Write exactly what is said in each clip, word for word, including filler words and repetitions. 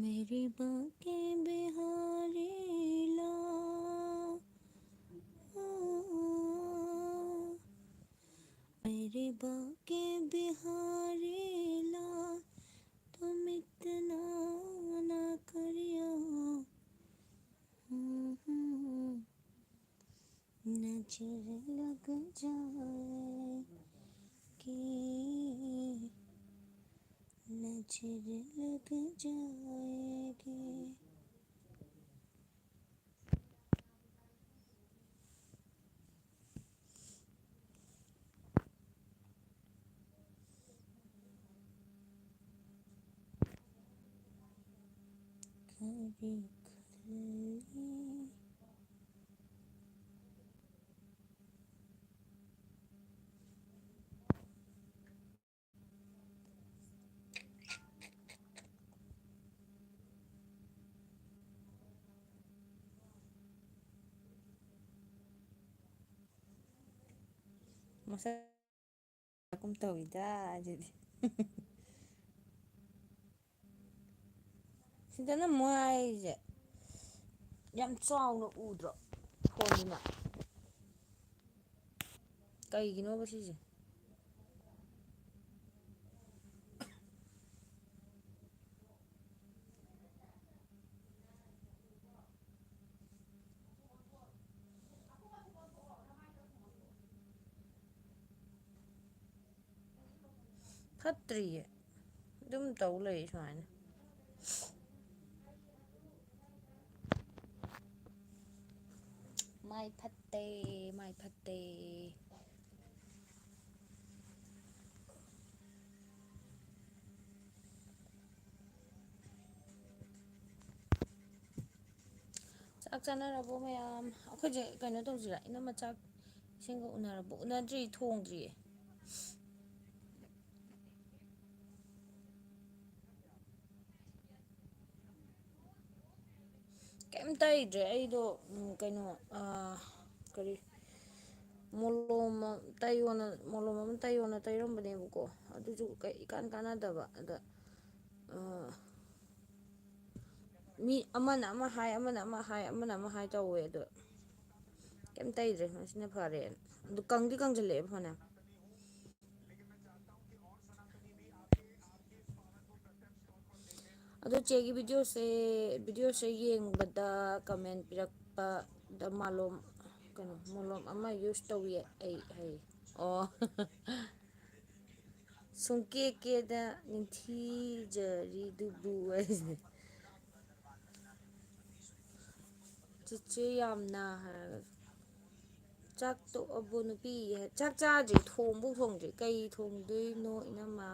मेरी बांके बिहारी ला, ओ, मेरी बांके बिहारी ला, तुम इतना ना करियो। नजर लग जाएगी, नजर लग जाएगी। खरी खल्ली। ꯃꯁꯛ ꯀꯨꯝ ꯇꯧꯋꯤꯗ ꯑꯗꯨꯗꯤ꯫ ꯁꯤꯗꯅ ꯃꯣꯏ ꯍꯥꯏꯁꯦ ꯌꯥꯝ ꯆꯥꯎꯅ ꯎꯗ꯭ꯔꯣ ꯐꯣꯟꯗꯨꯅ? ꯀꯩꯒꯤꯅꯣꯕ ꯁꯤꯁꯦ? ꯐꯠꯇ꯭ꯔꯤꯌꯦ꯫ ꯑꯗꯨꯝ ꯇꯧ ꯂꯩ ꯁꯨꯃꯥꯏꯅ꯫ ꯃꯥꯏ ꯐꯠꯇꯦ, ꯃꯥꯏ ꯐꯠꯇꯦ꯫ ꯆꯥꯛ ꯆꯥꯅꯔꯕꯣ ꯃꯌꯥꯝ? ꯑꯩꯈꯣꯏꯁꯦ ꯀꯩꯅꯣ ꯇꯧꯁꯤꯔꯥ? ꯏꯅꯝꯃ ꯆꯥꯛ ꯏꯁꯤꯡꯒ ꯎꯅꯔꯕꯣ? ꯎꯅꯗ꯭ꯔꯤ, ꯊꯣꯡꯗ꯭ꯔꯤꯌꯦ꯫ ꯀꯩꯝ ꯇꯩꯗ꯭ꯔꯦ ꯑꯩꯗꯣ, ꯎꯝ, ꯀꯩꯅꯣ, ꯑꯥ, ꯀꯔꯤ, ꯃꯣꯂꯣꯝ ꯑꯃ ꯇꯩꯌꯣꯅ, ꯃꯣꯂꯣꯝ ꯑꯃ ꯇꯩꯌꯣꯅ ꯇꯩꯔꯝꯕꯅꯦꯕꯀꯣ꯫ ꯑꯗꯨꯁꯨ ꯀꯩ ꯏꯀꯥꯟ ꯀꯥꯟꯅꯗꯕ꯫ ꯑꯗ, ꯑꯥ, ꯃꯤ ꯑꯃꯅ ꯑꯃ ꯍꯥꯏ, ꯑꯃꯅ ꯑꯃ ꯍꯥꯏ, ꯑꯃꯅ ꯑꯃ ꯍꯥꯏ ꯇꯧꯋꯦ꯫ ꯑꯗꯣ ꯀꯩꯝ ꯇꯩꯗ꯭ꯔꯦ, ꯉꯁꯤꯅ ꯐꯔꯦꯅ꯫ ꯑꯗꯨ ꯀꯪꯗꯤ ꯀꯪꯁꯤꯜꯂꯛꯑꯦꯕ ꯐꯅꯌꯥꯝ꯫ ꯑꯗꯣ ꯆꯦꯒꯤ ꯚꯤꯗꯤꯑꯣꯁꯦ, ꯚꯤꯗꯤꯑꯣꯁꯦ ꯌꯦꯡꯕꯗ ꯀꯃꯦꯟ ꯄꯤꯔꯛꯄꯗ ꯃꯥꯂꯣꯝ, ꯀꯩꯅꯣ, ꯃꯣꯂꯣꯝ ꯑꯃ ꯌꯨꯁ ꯇꯧꯏ ꯑꯩ ꯍꯥꯏꯌꯦ꯫ ꯑꯣ꯫ ꯁꯨꯡꯀꯦ ꯀꯦꯗ ꯅꯤꯡꯊꯤꯖꯔꯤꯗꯨꯕꯨ ꯑꯩꯁꯦ꯫ ꯆꯤꯆꯦ ꯌꯥꯝꯅ ꯍꯥꯏꯔꯒ, "ꯆꯥꯛ ꯇꯣꯛꯑꯕꯣ ꯅꯨꯄꯤ?" ꯍꯥꯏ, "ꯆꯥꯛ ꯆꯥꯗ꯭ꯔꯤ, ꯊꯣꯡꯕꯨ ꯊꯣꯡꯗ꯭ꯔꯤ꯫ ꯀꯩ ꯊꯣꯡꯗꯣꯏꯅꯣ ꯏꯅꯝꯃ?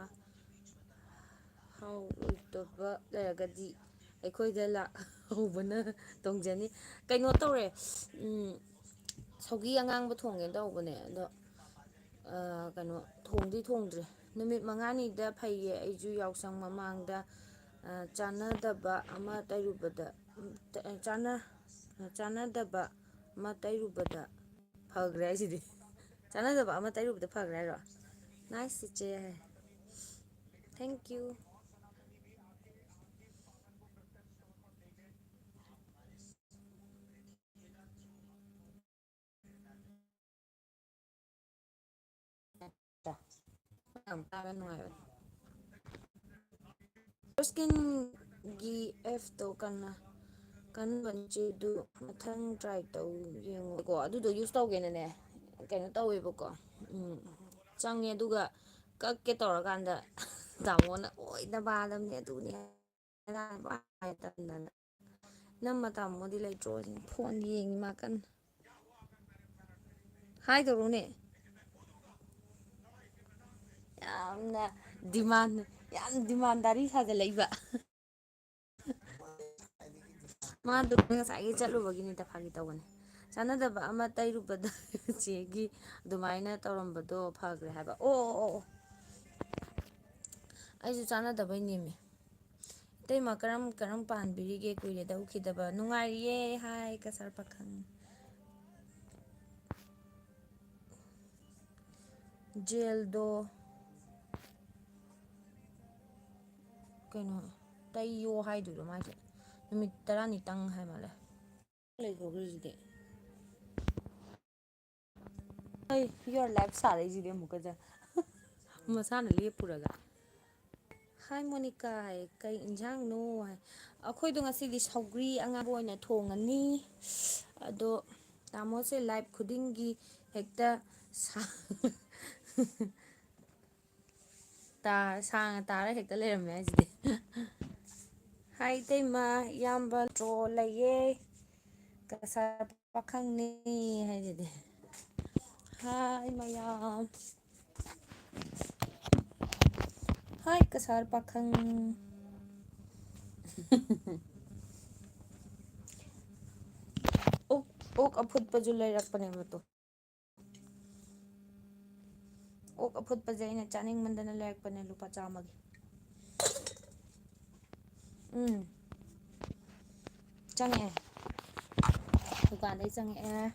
ꯍꯥꯎꯔꯣꯏꯗꯕ ꯂꯩꯔꯒꯗꯤ ꯑꯩꯈꯣꯏꯗ ꯂꯥꯛꯍꯧꯕꯅ ꯇꯣꯡꯖꯅꯤ꯫" ꯀꯩꯅꯣ ꯇꯧꯔꯦ, ꯎꯝ, ꯁꯧꯒꯤ ꯑꯉꯥꯡꯕ ꯊꯣꯡꯒꯦꯅ ꯇꯧꯕꯅꯦ, ꯑꯗꯣ, ꯑ, ꯀꯩꯅꯣ, ꯊꯣꯡꯗꯤ ꯊꯣꯡꯗ꯭ꯔꯤ꯫ ꯅꯨꯃꯤꯠ ꯃꯉꯥꯅꯤꯗ ꯐꯩꯌꯦ꯫ ꯑꯩꯁꯨ ꯌꯥꯎꯁꯪ ꯃꯃꯥꯡꯗ, ꯑ, ꯆꯥꯟꯅꯗꯕ ꯑꯃ ꯇꯩꯔꯨꯕꯗ, ꯎꯝ, ꯆꯥꯟꯅ-, ꯆꯥꯟꯅꯗꯕ ꯑꯃ ꯇꯩꯔꯨꯕꯗ ꯐꯈ꯭ꯔꯦ ꯍꯥꯏꯁꯤꯗꯤ꯫ ꯆꯥꯟꯅꯗꯕ ꯑꯃ ꯇꯩꯔꯨꯕꯗ ꯐꯈ꯭ꯔꯦ ꯍꯥꯏꯔꯣ? Nice ꯆꯤꯆꯦ ꯍꯥꯏ꯫ Thank you꯫ ꯌꯥꯝ ꯇꯥꯕ ꯅꯨꯡꯉꯥꯏꯕꯅꯦ꯫ ꯁ꯭ꯀꯤꯟꯒꯤ ꯑꯦꯞꯇꯣ ꯀꯟꯅ, ꯀꯟꯕꯅꯤ ꯆꯦꯗꯨ꯫ ꯃꯊꯪ ꯇ꯭ꯔꯥꯏ ꯇꯧ ꯌꯦꯡꯉꯣꯀꯣ꯫ ꯑꯗꯨꯗꯣ ꯌꯨꯁ ꯇꯧꯒꯦꯅꯅꯦ, ꯀꯩꯅꯣ ꯇꯧꯋꯦꯕꯀꯣ꯫ ꯎꯝ, ꯆꯪꯉꯦ, ꯑꯗꯨꯒ ꯀꯛꯀꯦ ꯇꯧꯔꯀꯥꯟꯗ ꯇꯥꯃꯣꯅ ꯑꯣꯏꯗꯕ ꯑꯗꯨꯝꯅꯦ, ꯑꯗꯨꯅꯦ ꯍꯥꯏꯔꯛꯑꯕ ꯍꯥꯏ ꯇꯟꯗꯅ꯫ ꯅꯝꯃ ꯇꯥꯃꯣꯗꯤ ꯂꯩꯇ꯭ꯔꯣ? ꯐꯣꯟ ꯌꯦꯡꯉꯤ ꯃꯥ ꯀꯟꯅ꯫ ꯍꯥꯏꯗꯧꯔꯣꯅꯦ꯫ ꯌꯥꯝꯅ ꯗꯤꯃꯥꯟ, ꯌꯥꯝ ꯗꯤꯃꯥꯟꯗꯥꯔꯤ ꯁꯥꯖꯜꯂꯛꯏꯕ꯫ ꯃꯥꯗꯣ ꯉꯁꯥꯏꯒꯤ ꯆꯠꯂꯨꯕꯒꯤꯅꯤꯗ, ꯐꯥꯒꯤ ꯇꯧꯕꯅꯦ꯫ ꯆꯥꯟꯅꯗꯕ ꯑꯃ ꯇꯩꯔꯨꯕꯗ ꯆꯦꯒꯤ ꯑꯗꯨꯃꯥꯏꯅ ꯇꯧꯔꯝꯕꯗꯣ ꯐꯈ꯭ꯔꯦ ꯍꯥꯏꯕ꯫ ꯑꯣ, ꯑꯣ, ꯑꯣ, ꯑꯣ꯫ ꯑꯩꯁꯨ ꯆꯥꯟꯅꯗꯕꯩ ꯅꯦꯝꯃꯤ꯫ ꯏꯇꯩꯃ, ꯀꯔꯝ ꯀꯔꯝ ꯄꯥꯟꯕꯤꯔꯤꯒꯦ? ꯀꯨꯏꯔꯦꯗ ꯎꯈꯤꯗꯕ꯫ ꯅꯨꯡꯉꯥꯏꯔꯤꯌꯦ꯫ ꯍꯥꯏ, ꯀꯁꯥꯔ ꯄꯥꯈꯪ꯫ ꯖꯦꯜꯗꯣ ꯀꯩꯅꯣ, ꯇꯩꯌꯣ ꯍꯥꯏꯗꯣꯏꯔꯣ ꯃꯥꯏꯁꯦ? ꯅꯨꯃꯤꯠ ꯇꯔꯥꯅꯤꯇꯪ ꯍꯥꯏ ꯃꯥꯜꯂꯦ꯫ ꯂꯩꯊꯣꯛꯈ꯭ꯔꯤꯁꯤꯗꯤ꯫ ꯑꯩ ꯌꯣꯔ ꯂꯥꯏꯐ ꯁꯥꯔꯛꯏꯁꯤꯗꯤ ꯑꯃꯨꯛꯀꯁꯦ꯫ ꯃꯁꯥꯅ ꯂꯦꯞꯄꯨꯔꯒ꯫ "ꯍꯥꯏ ꯃꯣꯅꯤꯀꯥ" ꯍꯥꯏ, "ꯀꯩ ꯏꯟꯖꯥꯡꯅꯣ?" ꯍꯥꯏ꯫ "ꯑꯩꯈꯣꯏꯗꯣ ꯉꯁꯤꯗꯤ ꯁꯧꯒ꯭ꯔꯤ ꯑꯉꯥꯡꯕ ꯑꯣꯏꯅ ꯊꯣꯡꯉꯅꯤ꯫ ꯑꯗꯣ ꯇꯥꯃꯣꯁꯦ ꯂꯥꯏꯐ ꯈꯨꯗꯤꯡꯒꯤ ꯍꯦꯛꯇ ꯁꯥ-, ꯇꯥ-, ꯁꯥꯡꯅ ꯇꯥꯔ ꯍꯦꯛꯇ ꯂꯩꯔꯝꯃꯦ ꯍꯥꯏꯁꯤꯗꯤ꯫ "ꯍꯥꯏ ꯏꯇꯩꯃ, ꯏꯌꯥꯝꯕ ꯇ꯭ꯔꯣ ꯂꯩꯌꯦ, ꯀꯁꯥꯔ ꯄꯥꯈꯪꯅꯤ" ꯍꯥꯏꯁꯤꯗꯤ꯫ ꯍꯥꯏ ꯃꯌꯥꯝ꯫ ꯍꯥꯏ ꯀꯁꯥꯔ ꯄꯥꯈꯪ꯫ ꯑꯣꯛ, ꯑꯣꯛ ꯑꯐꯨꯠꯄꯁꯨ ꯂꯩꯔꯛꯄꯅꯦꯕ ꯇꯣ꯫ ꯑꯣꯛ ꯑꯐꯨꯠꯄꯁꯦ ꯑꯩꯅ ꯆꯥꯅꯤꯡꯃꯟꯗꯅ ꯂꯩꯔꯛꯄꯅꯦ, ꯂꯨꯄꯥ ꯆꯥꯝꯃꯒꯤ꯫ ꯎꯝ꯫ ꯆꯪꯉꯛꯑꯦ꯫ ꯗꯨꯀꯥꯟꯗꯩ ꯆꯪꯉꯛꯑꯦ꯫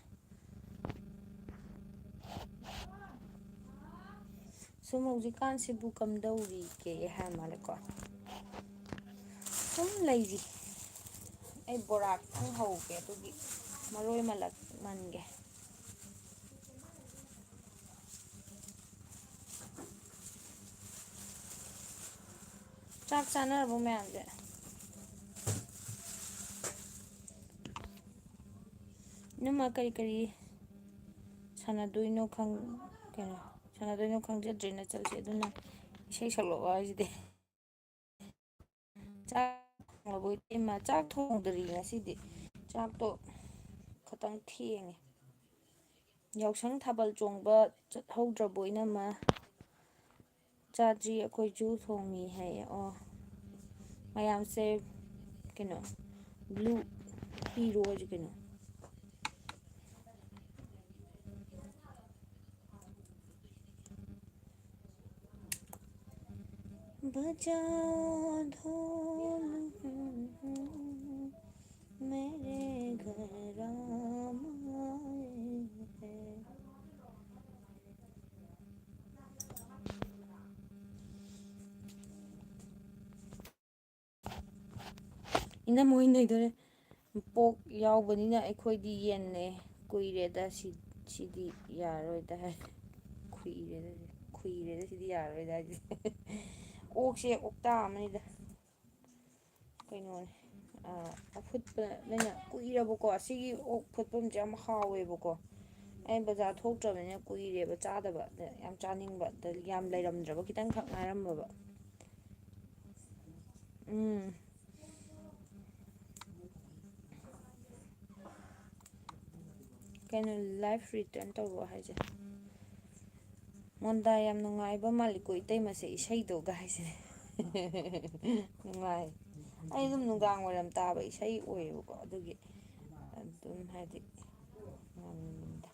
ꯁꯨꯝ ꯍꯧꯖꯤꯛꯀꯥꯟꯁꯤꯕꯨ ꯀꯝꯗꯧꯔꯤꯒꯦ ꯍꯥꯏ ꯃꯥꯜꯂꯦꯀꯣ꯫ ꯁꯨꯝ ꯂꯩꯔꯤ꯫ ꯑꯩ ꯕꯣꯔꯥ ꯈꯤꯇꯪ ꯍꯧꯒꯦ, ꯑꯗꯨꯒꯤ ꯃꯔꯣꯏ ꯃꯂꯛ ꯃꯟꯒꯦ꯫ ꯆꯥꯛ ꯆꯥꯅꯔꯕꯣ ꯃꯌꯥꯝꯁꯦ? ꯏꯅꯝꯃ ꯀꯔꯤ ꯀꯔꯤ ꯁꯥꯟꯅꯗꯣꯏꯅꯣ ꯈꯪ-, ꯀꯩꯅꯣ, ꯁꯥꯟꯅꯗꯣꯏꯅꯣ ꯈꯪꯖꯗ꯭ꯔꯦ ꯅꯆꯜꯁꯦ, ꯑꯗꯨꯅ ꯏꯁꯩ ꯁꯛꯂꯛꯑꯣ ꯍꯥꯏꯁꯤꯗꯤ꯫ ꯆꯥꯛ ꯊꯣꯡꯂꯕꯣ ꯏꯇꯩꯃ? ꯆꯥꯛ ꯊꯣꯡꯗ꯭ꯔꯤ ꯉꯁꯤꯗꯤ꯫ ꯆꯥꯛꯇꯣ ꯈꯇꯪ ꯊꯦꯡꯉꯦ꯫ ꯌꯥꯎꯁꯪ ꯊꯥꯕꯜ ꯆꯣꯡꯕ ꯆꯠꯍꯧꯗ꯭ꯔꯕꯣ ꯏꯅꯝꯃ? ꯆꯥꯗ꯭ꯔꯤ, ꯑꯩꯈꯣꯏꯁꯨ ꯊꯣꯡꯉꯤ ꯍꯥꯏꯌꯦ꯫ ꯑꯣ, ꯃꯌꯥꯝꯁꯦ ꯀꯩꯅꯣ, ꯕ꯭ꯂꯨ ꯄꯤꯔꯣ ꯍꯥꯏꯁꯦ ꯀꯩꯅꯣ? बजा ढोल मेरे घर राम आए हैं। ꯏꯅꯝꯃ ꯍꯣꯏ ꯅꯩꯗꯣꯔꯦ꯫ "ꯄꯣꯛ ꯌꯥꯎꯕꯅꯤꯅ ꯑꯩꯈꯣꯏꯗꯤ ꯌꯦꯟꯅꯦ꯫ ꯀꯨꯏꯔꯦꯗ ꯁꯤ-, ꯁꯤꯗꯤ ꯌꯥꯔꯔꯣꯏꯗ" ꯍꯥꯏ꯫ ꯈꯨꯏꯔꯦꯗ, ꯈꯨꯏꯔꯦꯗ ꯁꯤꯗꯤ ꯌꯥꯔꯔꯣꯏꯗ ꯍꯥꯏꯁꯦ꯫ ꯑꯣꯛꯁꯦ ꯑꯣꯛꯇꯥ ꯑꯃꯅꯤꯗ꯫ ꯀꯩꯅꯣꯅꯦ, ꯑ, ꯑꯐꯨꯠꯄ ꯂꯩꯅ ꯀꯨꯏꯔꯕꯀꯣ꯫ ꯑꯁꯤꯒꯤ ꯑꯣꯛ ꯐꯨꯠꯄꯝꯁꯦ ꯌꯥꯝ ꯍꯥꯎꯋꯦꯕꯀꯣ꯫ ꯑꯩ ꯕꯖꯥꯔ ꯊꯣꯛꯇ꯭ꯔꯕꯅꯤꯅ ꯀꯨꯏꯔꯦꯕ ꯆꯥꯗꯕ꯫ ꯑꯗ ꯌꯥꯝ ꯆꯥꯅꯤꯡꯕ꯫ ꯑꯗ ꯌꯥꯝ ꯂꯩꯔꯝꯗ꯭ꯔꯕ, ꯈꯤꯇꯪꯈꯛ ꯉꯥꯏꯔꯝꯃꯕ꯫ ꯎꯝ꯫ ꯀꯩꯅꯣ, life return ꯇꯧꯔꯣ ꯍꯥꯏꯁꯦ? ꯃꯣꯟꯗꯥ ꯌꯥꯝ ꯅꯨꯡꯉꯥꯏꯕ ꯃꯥꯜꯂꯤꯀꯣ ꯏꯇꯩꯃꯁꯦ, ꯏꯁꯩꯗꯣꯒ ꯍꯥꯏꯁꯤꯅꯦ꯫ ꯅꯨꯡꯉꯥꯏ꯫ ꯑꯩ ꯑꯗꯨꯝ ꯅꯨꯡꯗꯥꯡ ꯋꯥꯏꯔꯝ ꯇꯥꯕ ꯏꯁꯩ ꯑꯣꯏꯌꯦꯕꯀꯣ, ꯑꯗꯨꯒꯤ ꯑꯗꯨꯝ ꯍꯥꯏꯗꯤ ꯉꯥꯡꯅꯤꯡꯕꯅꯤꯗ꯫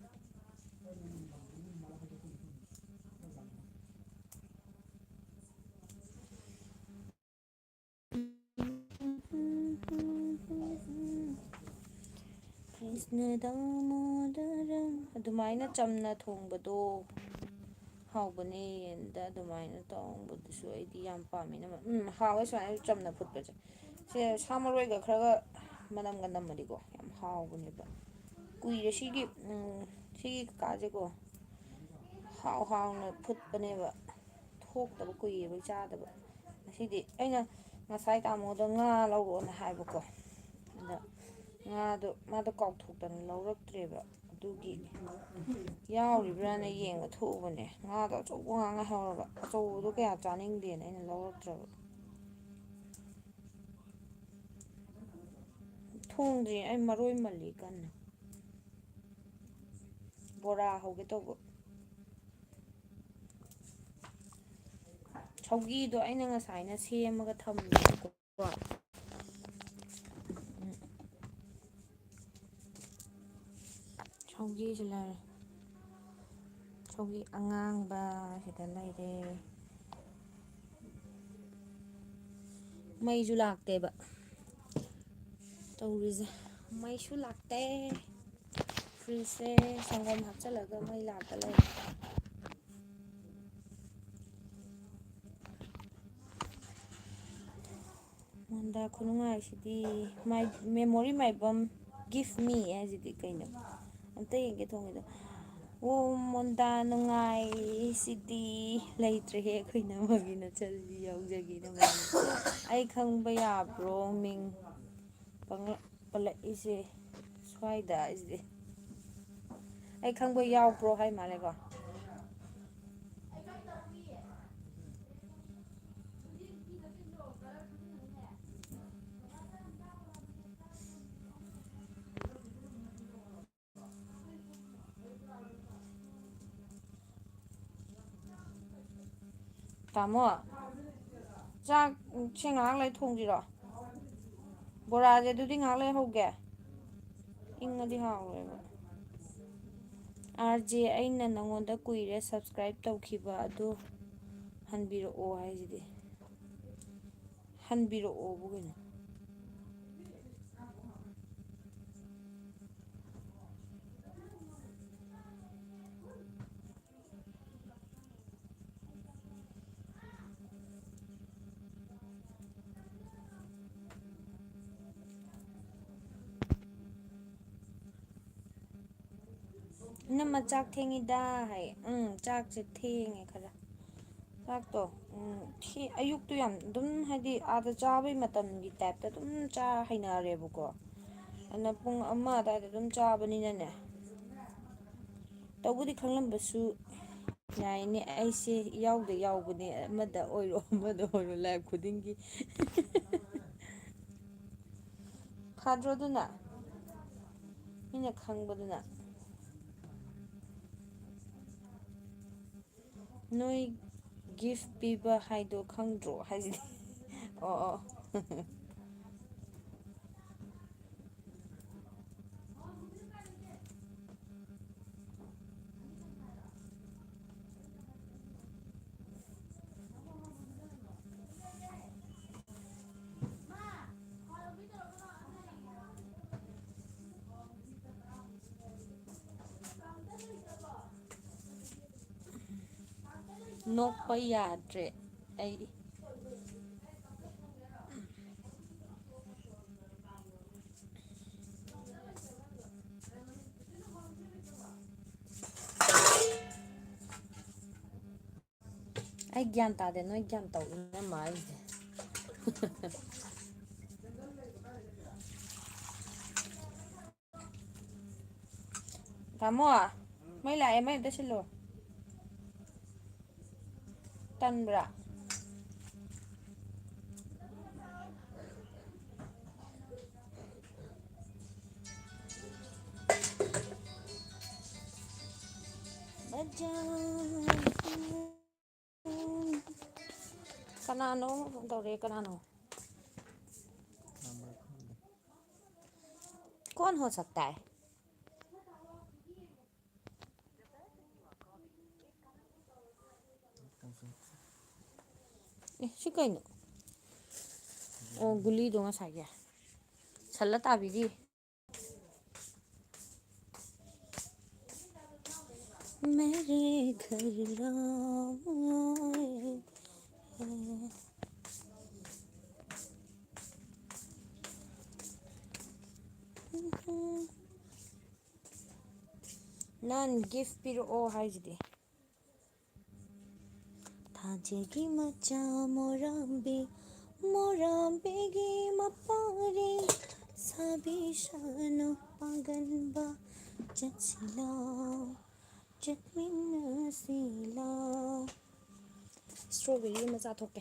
ꯀ꯭ꯔꯤꯁꯅ ꯗꯥꯃꯣꯗꯔꯝ꯫ ꯑꯗꯨꯃꯥꯏꯅ ꯆꯝꯅ ꯊꯣꯡꯕꯗꯣ ꯍꯥꯎꯕꯅꯦ꯫ ꯌꯦꯟꯗ ꯑꯗꯨꯃꯥꯏꯅ ꯇꯧꯕꯗꯨꯁꯨ ꯑꯩꯗꯤ ꯌꯥꯝ ꯄꯥꯝꯃꯦ꯫ ꯏꯅꯝꯃ, ꯎꯝ, ꯍꯥꯎꯋꯦ ꯁꯨꯃꯥꯏꯅ ꯆꯝꯅ ꯐꯨꯠꯄꯁꯦ꯫ ꯁꯦ ꯁꯥ ꯃꯔꯣꯏꯒ ꯈꯔꯒ ꯃꯅꯝꯒ ꯅꯝꯃꯗꯤꯀꯣ ꯌꯥꯝ ꯍꯥꯎꯕꯅꯦꯕ꯫ ꯀꯨꯏꯔꯦ ꯁꯤꯒꯤ, ꯎꯝ, ꯁꯤꯒꯤ ꯀꯀꯥꯁꯦꯀꯣ ꯍꯥꯎ ꯍꯥꯎꯅ ꯐꯨꯠꯄꯅꯦꯕ꯫ ꯊꯣꯛꯇꯕ ꯀꯨꯏꯔꯦꯕ ꯆꯥꯗꯕ꯫ ꯉꯁꯤꯗꯤ ꯑꯩꯅ ꯉꯁꯥꯏ ꯇꯥꯃꯣꯗ ꯉꯥ ꯂꯧꯔꯛꯑꯣꯅ ꯍꯥꯏꯕꯀꯣ꯫ ꯑꯗ ꯉꯥꯗꯣ ꯃꯥꯗꯣ ꯀꯥꯎꯊꯣꯛꯇꯅ ꯂꯧꯔꯛꯇ꯭ꯔꯦꯕ꯫ ꯑꯗꯨꯒꯤ ꯌꯥꯎꯔꯤꯕ꯭ꯔꯥꯅ ꯌꯦꯡꯕ ꯊꯣꯛꯎꯕꯅꯦ꯫ ꯉꯥꯗꯣ ꯑꯆꯧꯕ ꯉꯥ ꯉꯥꯏꯍꯧꯔꯕ꯫ ꯑꯆꯧꯕꯗꯣ ꯀꯌꯥ ꯆꯥꯅꯤꯡꯗꯦꯅ ꯑꯩꯅ ꯂꯧꯔꯛꯇ꯭ꯔꯕ꯫ ꯊꯣꯡꯗ꯭ꯔꯤ, ꯑꯩ ꯃꯔꯣꯏ ꯃꯜꯂꯤ ꯀꯟꯅ꯫ ꯕꯣꯔꯥ ꯍꯧꯒꯦ ꯇꯧꯕ꯫ ꯁꯧꯒꯤꯗꯣ ꯑꯩꯅ ꯉꯁꯥꯏꯅ ꯁꯦꯝꯃꯒ ꯊꯝꯃꯦꯕꯀꯣ꯫ ꯁꯧꯒꯤꯁꯨ ꯂꯩꯔꯦ꯫ ꯁꯧꯒꯤ ꯑꯉꯥꯡꯕ ꯁꯤꯗ ꯂꯩꯔꯦ꯫ ꯃꯩꯁꯨ ꯂꯥꯛꯇꯦꯕ ꯇꯧꯔꯤꯁꯦ꯫ ꯃꯩꯁꯨ ꯂꯥꯛꯇꯦ꯫ ꯐ꯭ꯔꯤꯖꯁꯦ ꯁꯪꯒꯣꯝ ꯍꯥꯞꯆꯤꯜꯂꯒ ꯃꯩ ꯂꯥꯛꯇ ꯂꯩꯔꯦ꯫ ꯃꯣꯟꯗꯥ ꯈꯨꯅꯨꯡꯉꯥꯏꯁꯤꯗꯤ꯫ My memory, my bomb, give me ꯍꯥꯏꯁꯤꯗꯤ ꯀꯩꯅꯣ? ꯑꯝꯇ ꯌꯦꯡꯒꯦ ꯊꯣꯡꯉꯤꯗꯣ꯫ ꯑꯣ, ꯃꯣꯟꯗꯥ ꯅꯨꯡꯉꯥꯏꯁꯤꯗꯤ꯫ ꯂꯩꯇ꯭ꯔꯦꯍꯦ, ꯑꯩꯈꯣꯏ ꯏꯅꯝꯃꯒꯤ ꯅꯆꯜꯁꯤ ꯌꯥꯎꯖꯒꯦ ꯏꯅꯝꯃꯒꯤ꯫ ꯑꯩ ꯈꯪꯕ ꯌꯥꯕ꯭ꯔꯣ ꯃꯤꯡ ꯄꯪꯂꯛ-, ꯄꯜꯂꯛꯏꯁꯦ ꯁ꯭ꯋꯥꯏꯗ ꯍꯥꯏꯁꯤꯗꯤ? ꯑꯩ ꯈꯪꯕ ꯌꯥꯎꯕ꯭ꯔꯣ ꯍꯥꯏ ꯃꯥꯜꯂꯦꯀꯣ꯫ ꯇꯥꯃꯣ, ꯆꯥꯛ ꯁꯦ ꯉꯥꯏꯍꯥꯛ ꯂꯩ ꯊꯣꯡꯁꯤꯔꯣ? ꯕꯣꯔꯥꯁꯦ ꯑꯗꯨꯗꯤ ꯉꯥꯏꯍꯥꯛ ꯂꯩ ꯍꯧꯒꯦ꯫ ꯏꯪꯉꯗꯤ ꯍꯥꯎꯔꯣꯏꯕ꯫ ꯑꯥꯔ ꯖꯦ, ꯑꯩꯅ ꯅꯪꯉꯣꯟꯗ ꯀꯨꯏꯔꯦ subscribe ꯇꯧꯈꯤꯕ ꯑꯗꯨ ꯍꯟꯕꯤꯔꯛꯑꯣ ꯍꯥꯏꯁꯤꯗꯤ꯫ ꯍꯟꯕꯤꯔꯛꯑꯣꯕꯨ ꯀꯩꯅꯣ꯫ ꯏꯅꯝꯃ ꯆꯥꯛ ꯊꯦꯡꯉꯤꯗ ꯍꯥꯏ꯫ ꯎꯝ, ꯆꯥꯛꯁꯦ ꯊꯦꯡꯉꯦ ꯈꯔ꯫ ꯆꯥꯛꯇꯣ, ꯎꯝ, ꯊꯦ-, ꯑꯌꯨꯛꯇꯨ ꯌꯥꯝ ꯑꯗꯨꯝ ꯍꯥꯏꯗꯤ ꯑꯥꯗ ꯆꯥꯕꯩ ꯃꯇꯝꯒꯤ ꯇꯥꯏꯞꯇ ꯑꯗꯨꯝ ꯆꯥ ꯍꯩꯅꯔꯦꯕꯀꯣ꯫ ꯑꯗꯨꯅ ꯄꯨꯡ ꯑꯃ ꯑꯗꯨꯋꯥꯏꯗ ꯑꯗꯨꯝ ꯆꯥꯕꯅꯤꯅꯅꯦ꯫ ꯇꯧꯕꯨꯗꯤ ꯈꯪꯂꯝꯕꯁꯨ ꯌꯥꯏꯅꯦ, ꯑꯩꯁꯦ ꯌꯥꯎꯗ ꯌꯥꯎꯕꯅꯦ, ꯑꯃꯗ ꯑꯣꯏꯔꯣ ꯑꯃꯗ ꯑꯣꯏꯔꯣ live ꯈꯨꯗꯤꯡꯒꯤ꯫ ꯐꯗ꯭ꯔꯣ ꯑꯗꯨꯅ? ꯃꯤꯅ ꯈꯪꯕꯗꯨꯅ꯫ ꯅꯣꯏ gift ꯄꯤꯕ ꯍꯥꯏꯗꯣ ꯈꯪꯗ꯭ꯔꯣ ꯍꯥꯏꯁꯤꯗꯤ? ꯑꯣ, ꯑꯣ꯫ ꯅꯣꯛꯄ ꯌꯥꯗ꯭ꯔꯦ ꯑꯩ꯫ ꯑꯩ ꯒ꯭ꯌꯥꯟ ꯇꯥꯗꯦ, ꯅꯣꯏ ꯒ꯭ꯌꯥꯟ ꯇꯧ, ꯏꯅꯝꯃ ꯑꯩꯁꯦ꯫ ꯇꯥꯃꯣ, ꯃꯩ ꯂꯥꯛꯑꯦ, ꯃꯩ ꯑꯝꯇ ꯁꯤꯜꯂꯨ꯫ ꯇꯟꯕ꯭ꯔꯥ? ꯀꯅꯥꯅꯣ ꯇꯧꯔꯛꯑꯦ, ꯀꯅꯥꯅꯣ? कौन हो सकता है? ꯑꯦ, ꯁꯤ ꯀꯩꯅꯣ? ꯑꯣ, ꯒꯨꯂꯤꯗꯣ ꯉꯁꯥꯏꯒꯤ꯫ ꯁꯜꯂ ꯇꯥꯕꯤꯔꯤ꯫ मेरे घर लाओ। ꯅꯪ ꯒꯤꯐ ꯄꯤꯔꯛꯑꯣ ꯍꯥꯏꯁꯤꯗꯤ꯫ ꯊꯥꯖꯒꯤ ꯃꯆꯥ ꯃꯣꯔꯥꯝꯕꯤ, ꯃꯣꯔꯥꯝꯕꯤꯒꯤ ꯃꯄꯥꯔꯤ, ꯁꯥꯕꯤ ꯁꯥꯅꯨ ꯄꯥꯒꯟꯕ, ꯆꯠꯁꯤꯂꯥꯎ, ꯆꯠꯃꯤꯟꯅꯁꯤꯂꯥꯎ꯫ ꯏꯁꯇ꯭ꯔꯣꯕꯦꯔꯤ ꯑꯃ ꯆꯥꯊꯣꯛꯀꯦ꯫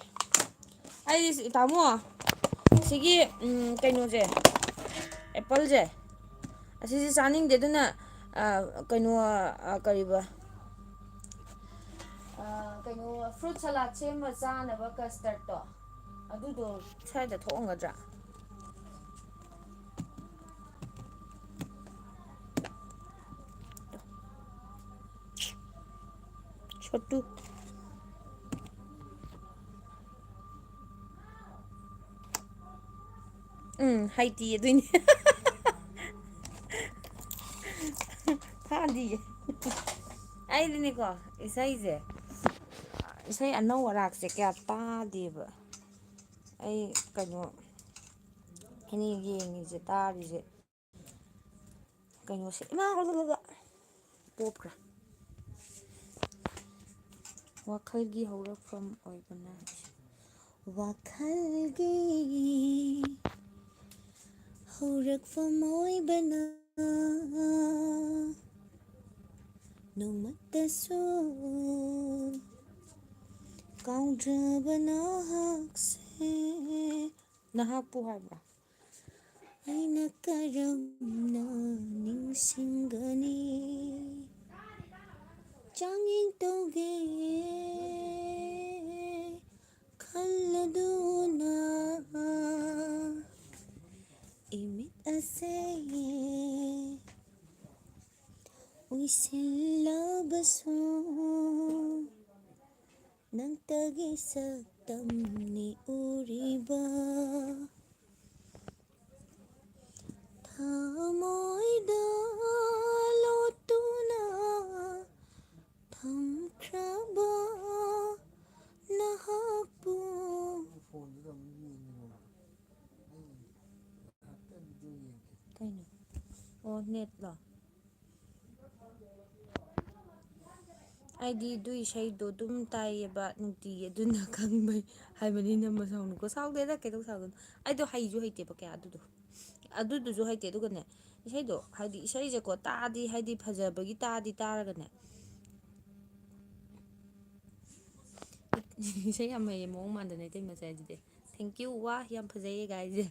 ꯑꯩ ꯁꯤ-, ꯇꯥꯃꯣ, ꯁꯤꯒꯤ, ꯎꯝ, ꯀꯩꯅꯣꯁꯦ, ꯑꯦꯄꯜꯁꯦ, ꯑꯁꯤꯁꯦ ꯆꯥꯅꯤꯡꯗꯦ꯫ ꯑꯗꯨꯅ, ꯑ, ꯀꯩꯅꯣ, ꯑ, ꯀꯔꯤꯕ, ꯑ, ꯀꯩꯅꯣ, ꯐ꯭ꯔꯨꯠ ꯁꯂꯥꯗ ꯁꯦꯝꯃ ꯆꯥꯅꯕ ꯀꯁꯇꯔꯗꯇꯣ, ꯑꯗꯨꯗꯣ ꯁ꯭ꯋꯥꯏꯗ ꯊꯣꯛꯑꯝꯒꯗ꯭ꯔꯥ? छोटू। ꯎꯝ, ꯍꯩꯇꯤ ꯑꯗꯨꯏꯅꯦ꯫ ꯐꯥꯗꯤꯌꯦ꯫ ꯑꯩꯗꯤꯅꯦꯀꯣ, ꯏꯁꯩꯁꯦ, ꯏꯁꯩ ꯑꯅꯧ ꯑꯔꯥꯛꯁꯦ ꯀꯌꯥ ꯇꯥꯗꯦꯕ꯫ ꯑꯩ ꯀꯩꯅꯣ, ꯑꯩꯅ ꯌꯦꯡꯉꯤꯁꯦ, ꯇꯥꯔꯤꯁꯦ, ꯀꯩꯅꯣꯁꯦ, ꯏꯃꯥ, ꯄꯣꯞꯈ꯭ꯔꯦ꯫ ꯋꯥꯈꯜꯒꯤ ꯍꯧꯔꯛꯐꯝ ꯑꯣꯏꯕꯅ꯫ ꯋꯥꯈꯜꯒꯤ ꯍꯧꯔꯛꯐꯝ ꯑꯣꯏꯕꯅ ꯅꯣꯡꯃꯇꯁꯨ ꯀꯥꯎꯗ꯭ꯔꯕ ꯅꯍꯥꯛꯁꯦ꯫ ꯅꯍꯥꯛꯄꯨ ꯍꯥꯏꯕ꯭ꯔꯥ? ꯑꯩꯅ ꯀꯔꯝꯅ ꯅꯤꯡꯁꯤꯡꯒꯅꯤ? ꯆꯥꯡꯌꯦꯡ ꯇꯧꯒꯦ ꯈꯜꯂꯗꯨꯅ ꯏꯃꯤꯠ ꯑꯁꯦ ꯎꯏꯁꯤꯜꯂꯕꯁꯨ ꯅꯪꯇꯒꯤ ꯁꯛꯇꯝꯅꯤ ꯎꯔꯤꯕ꯫ ꯊꯃꯣꯏꯗ ꯂꯣꯠꯇꯨꯅ ꯊꯝꯈ꯭ꯔꯕ ꯅꯍꯥꯛꯄꯨ꯫ ꯐꯣꯟꯗꯨꯗ ꯑꯃꯨꯛ ꯌꯦꯡꯉꯤꯔꯣ? ꯑꯩ ꯉꯥꯏꯍꯥꯛꯇꯪ ꯚꯤꯗꯤꯑꯣ ꯌꯦꯡꯒꯦ꯫ ꯀꯩꯅꯣ? ꯑꯣ, ꯅꯦꯠꯂꯣ? ꯑꯩꯗꯤ ꯑꯗꯨ ꯏꯁꯩꯗꯣ ꯑꯗꯨꯝ ꯇꯥꯏꯌꯦꯕ ꯅꯨꯡꯇꯤꯒꯤ, ꯑꯗꯨꯅ ꯈꯪꯕꯩ ꯍꯥꯏꯕꯅꯤ꯫ ꯅꯝꯕ ꯁꯥꯎꯅꯨꯀꯣ꯫ ꯁꯥꯎꯗꯦꯗ, ꯀꯩꯗꯧ ꯁꯥꯎꯗꯣꯏꯅꯣ? ꯑꯩꯗꯣ ꯍꯩꯁꯨ ꯍꯩꯇꯦꯕ ꯀꯌꯥ ꯑꯗꯨꯗꯣ꯫ ꯑꯗꯨꯗꯨꯁꯨ ꯍꯩꯇꯦ꯫ ꯑꯗꯨꯒꯅꯦ, ꯏꯁꯩꯗꯣ, ꯍꯥꯏꯗꯤ ꯏꯁꯩꯁꯦꯀꯣ, ꯇꯥꯗꯤ, ꯍꯥꯏꯗꯤ ꯐꯖꯕꯒꯤ ꯇꯥꯗꯤ ꯇꯥꯔꯒꯅꯦ꯫ ꯏꯁꯩ ꯌꯥꯝ ꯍꯩꯌꯦ, ꯃꯑꯣꯡ ꯃꯥꯟꯗꯅ ꯏꯇꯩ ꯃꯆꯥꯁꯤꯗꯤ꯫ Thank you꯫ ꯋꯥ ꯌꯥꯝ ꯐꯖꯩꯌꯦ ꯒꯥꯏꯁꯦ꯫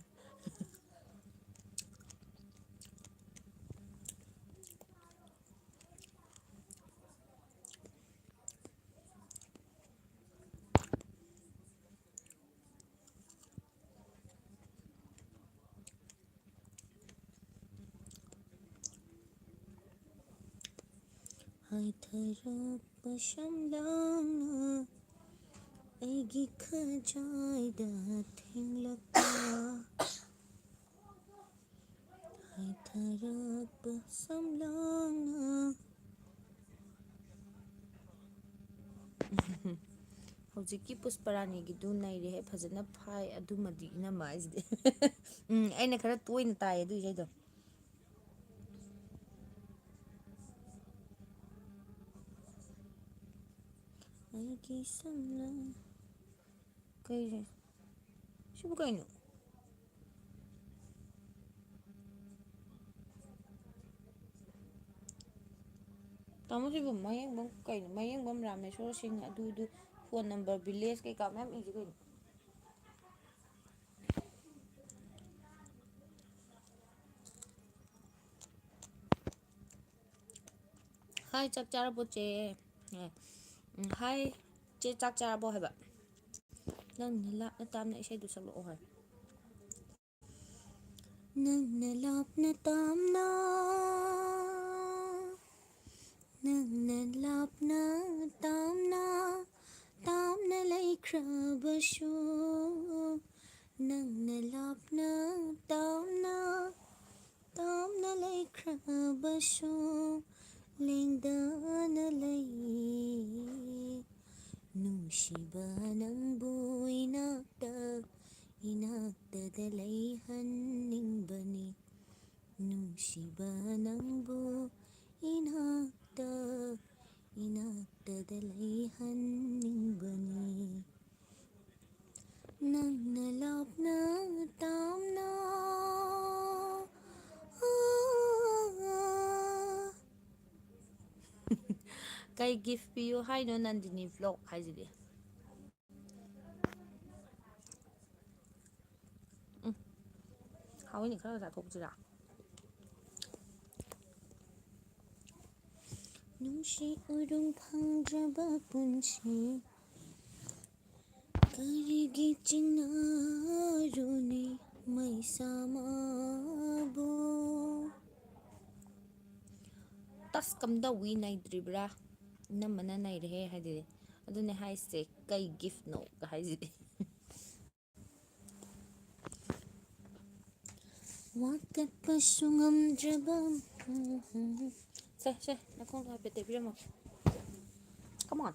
ꯍꯥꯏꯊꯔꯛꯄ ꯁꯝꯂꯥꯡꯅ ꯑꯩꯒꯤ ꯈꯖꯥꯏꯗ ꯊꯦꯡꯂꯛꯄ꯫ ꯍꯥꯏꯊꯔꯛꯄ ꯁꯝꯂꯥꯡꯅ꯫ ꯍꯧꯖꯤꯛꯀꯤ ꯄꯨꯁꯄꯔꯥꯅꯤꯒꯤꯗꯨ ꯅꯩꯔꯦꯍꯦ, ꯐꯖꯅ ꯐꯥꯏ꯫ ꯑꯗꯨꯃꯗꯤ ꯏꯅꯝꯃ ꯍꯥꯏꯁꯤꯗꯤ꯫ ꯎꯝ, ꯑꯩꯅ ꯈꯔ ꯇꯣꯏꯅ ꯇꯥꯏ ꯑꯗꯨ ꯏꯁꯩꯗꯣ꯫ ꯑꯩ ꯏꯁꯝꯂ ꯀꯩꯁꯦ? ꯁꯤꯕꯨ ꯀꯩꯅꯣ? ꯇꯥꯃꯣ, ꯁꯤꯕꯨ ꯃꯌꯦꯡꯕꯝ ꯀꯩꯅꯣ? ꯃꯌꯦꯡꯕꯝ ꯔꯥꯃꯦꯁꯣꯔ ꯁꯤꯡ ꯑꯗꯨꯗꯨ, ꯐꯣꯟ ꯅꯝꯕꯔ, ꯚꯤꯂꯦꯖ ꯀꯩꯀꯥ ꯃꯌꯥꯝ ꯏꯁꯤ ꯀꯩꯅꯣ? ꯍꯥꯏ, ꯆꯥꯛ ꯆꯥꯔꯕꯣ, ꯆꯦ? ꯑꯦ, ꯎꯝ, ꯍꯥꯏ, ꯆꯦ, ꯆꯥꯛ ꯆꯥꯔꯕꯣ ꯍꯥꯏꯕ? ꯅꯪꯅ ꯂꯥꯞꯅ ꯇꯥꯝꯅ ꯏꯁꯩꯗꯨ ꯁꯛꯂꯛꯑꯣ ꯍꯥꯏ꯫ ꯅꯪꯅ ꯂꯥꯞꯅ ꯇꯥꯝꯅ, ꯅꯪꯅ ꯂꯥꯞꯅ ꯇꯥꯝꯅ, ꯇꯥꯝꯅ ꯂꯩꯈ꯭ꯔꯕꯁꯨ, ꯅꯪꯅ ꯂꯥꯞꯅ ꯇꯥꯝꯅ, ꯇꯥꯝꯅ ꯂꯩꯈ꯭ꯔꯕꯁꯨ, ꯂꯦꯡꯗꯅ ꯂꯩ꯫ ꯅꯨꯡꯁꯤꯕ, ꯅꯪꯕꯨ ꯏꯅꯥꯛꯇ, ꯏꯅꯥꯛꯇꯗ ꯂꯩꯍꯟꯅꯤꯡꯕꯅꯤ꯫ ꯅꯨꯡꯁꯤꯕ, ꯅꯪꯕꯨ ꯏꯅꯥꯛꯇ, ꯏꯅꯥꯛꯇꯗ ꯂꯩꯍꯟꯅꯤꯡꯕꯅꯤ꯫ ꯅꯪꯅ ꯂꯥꯞꯅ ꯇꯥꯝꯅ꯫ ꯀꯩ ꯒꯤꯐ ꯄꯤꯌꯨ ꯍꯥꯏꯅꯣ, ꯅꯟꯗꯤꯅꯤ ꯕ꯭ꯂꯣꯛ ꯍꯥꯏꯁꯤꯗꯤ? ꯎꯝ, ꯍꯥꯎꯏꯅꯦ, ꯈꯔ ꯆꯥꯊꯣꯛꯁꯤꯔꯥ? ꯅꯨꯡꯁꯤ ꯎꯔꯨꯝ ꯐꯪꯗ꯭ꯔꯕ ꯄꯨꯟꯁꯤ, ꯀꯔꯤꯒꯤ ꯆꯤꯡꯅꯔꯨꯅꯤ ꯃꯩꯁꯥ ꯃꯥꯕꯨ? ꯇꯁ ꯀꯝꯗꯧꯋꯤ, ꯅꯩꯗ꯭ꯔꯤꯕ꯭ꯔꯥ? ꯏꯅꯝꯃꯅ ꯅꯩꯔꯦꯍꯦ ꯍꯥꯏꯗꯨꯗꯤ꯫ ꯑꯗꯨꯅꯦ ꯍꯥꯏꯁꯦ, ꯀꯩ ꯒꯤꯐꯅꯣ ꯍꯥꯏꯁꯤꯗꯤ꯫ ꯋꯥꯀꯠꯄꯁꯨ ꯉꯝꯗ꯭ꯔꯕ, ꯁꯦ, ꯁꯦ, ꯅꯈꯣꯡꯗꯣ ꯍꯥꯏꯐꯦꯠ ꯇꯩꯕꯤꯔꯝꯃꯣ꯫ Come on.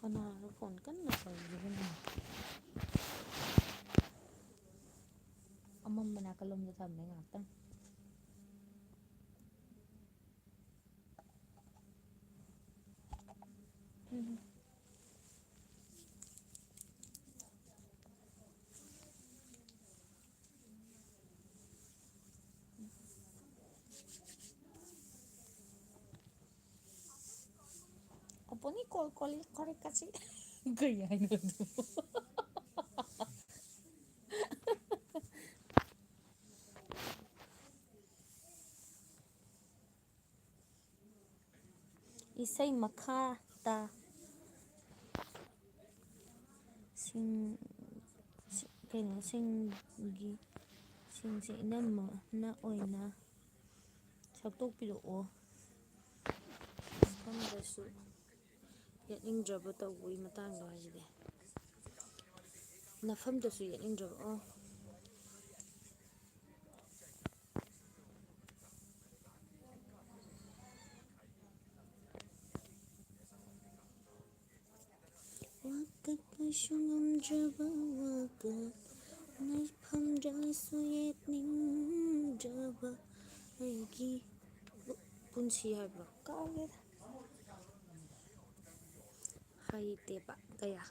ꯀꯅꯥꯅꯣ ꯐꯣꯟ ꯀꯟꯅ ꯇꯧꯔꯤꯗꯨꯕꯨ? ꯅꯥꯀꯜꯂꯣꯝꯗ ꯊꯝꯃꯦ ꯉꯥꯏꯍꯥꯛꯇꯪ꯫ ꯎꯝ꯫ ꯑꯣꯄꯣꯅꯤ ꯀꯣꯜ ꯀꯣꯂꯤ ꯀꯣꯔꯦ ꯀꯥꯆꯤ꯫ ꯀꯩ ꯍꯥꯏꯅꯣ ꯑꯗꯨ? ꯏꯁꯩ ꯃꯈꯥ ꯇꯥ꯫ ꯁꯤꯡ-, ꯁꯤ-, ꯀꯩꯅꯣ, ꯁꯤꯡꯒꯤ, ꯁꯤꯡꯁꯦ ꯏꯅꯝꯃꯅ ꯑꯣꯏꯅ ꯁꯛꯇꯣꯛꯄꯤꯔꯛꯑꯣ꯫ ꯃꯐꯝꯗꯁꯨ ꯌꯦꯠꯅꯤꯡꯗ꯭ꯔꯕ ꯇꯧꯕꯒꯤ ꯃꯇꯥꯡꯗꯣ ꯍꯥꯏꯁꯤꯗꯤ꯫ ꯅꯐꯝꯗꯁꯨ ꯌꯦꯠꯅꯤꯡꯗ꯭ꯔꯕ, ꯑꯣ꯫ ꯋꯥꯀꯠꯄꯁꯨ ꯉꯝꯗ꯭ꯔꯕ, ꯋꯥꯀꯠ ꯅꯐꯝꯗꯁꯨ ꯌꯦꯠꯅꯤꯡꯗ꯭ꯔꯕ ꯑꯩꯒꯤ ꯄꯨꯟꯁꯤ ꯍꯥꯏꯕ꯭ꯔꯣ? ꯀꯥꯎꯔꯦꯗ꯫ ꯍꯩꯇꯦꯕ ꯀꯌꯥ꯫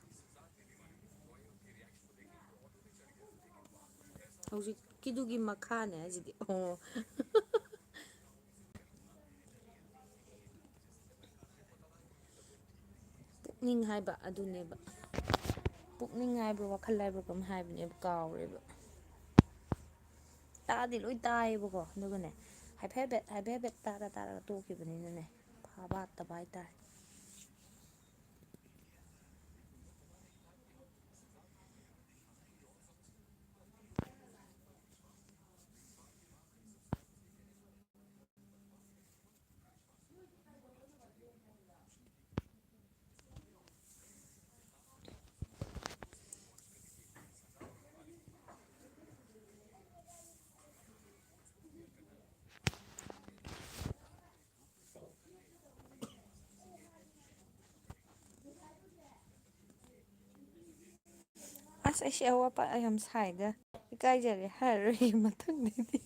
ꯍꯧꯖꯤꯛꯀꯤꯗꯨꯒꯤ ꯃꯈꯥꯅꯦ ꯍꯥꯏꯁꯤꯗꯤ꯫ ꯑꯣ꯫ ꯄꯨꯛꯅꯤꯡ ꯍꯥꯏꯕ ꯑꯗꯨꯅꯦꯕ꯫ ꯄꯨꯛꯅꯤꯡ ꯍꯥꯏꯕ꯭ꯔꯥ, ꯋꯥꯈꯜ ꯍꯥꯏꯕ꯭ꯔꯥ ꯀꯩꯅꯣꯝ ꯍꯥꯏꯕꯅꯦꯕ, ꯀꯥꯎꯔꯦꯕ꯫ ꯇꯥꯗꯤ ꯂꯣꯏ ꯇꯥꯏꯌꯦꯕꯀꯣ, ꯑꯗꯨꯒꯅꯦ, ꯍꯥꯏꯐꯦꯠ ꯍꯥꯏꯐꯦꯠ, ꯍꯥꯏꯐꯦꯠ ꯍꯥꯏꯐꯦꯠ ꯇꯥꯔ ꯇꯥꯔꯒ ꯇꯣꯛꯈꯤꯕꯅꯤꯅꯅꯦ, ꯐꯥꯕ ꯍꯥꯠꯇꯕ ꯍꯥꯏꯇꯥꯔꯦ꯫ ꯑꯁ, ꯑꯩꯁꯦ ꯑꯋꯥ ꯄꯥ ꯌꯥꯝ ꯁꯥꯏꯗ꯫ ꯏꯀꯥꯏꯖꯔꯦ ꯍꯥꯏꯔꯔꯣꯏ ꯃꯊꯪꯗꯩꯗꯤ꯫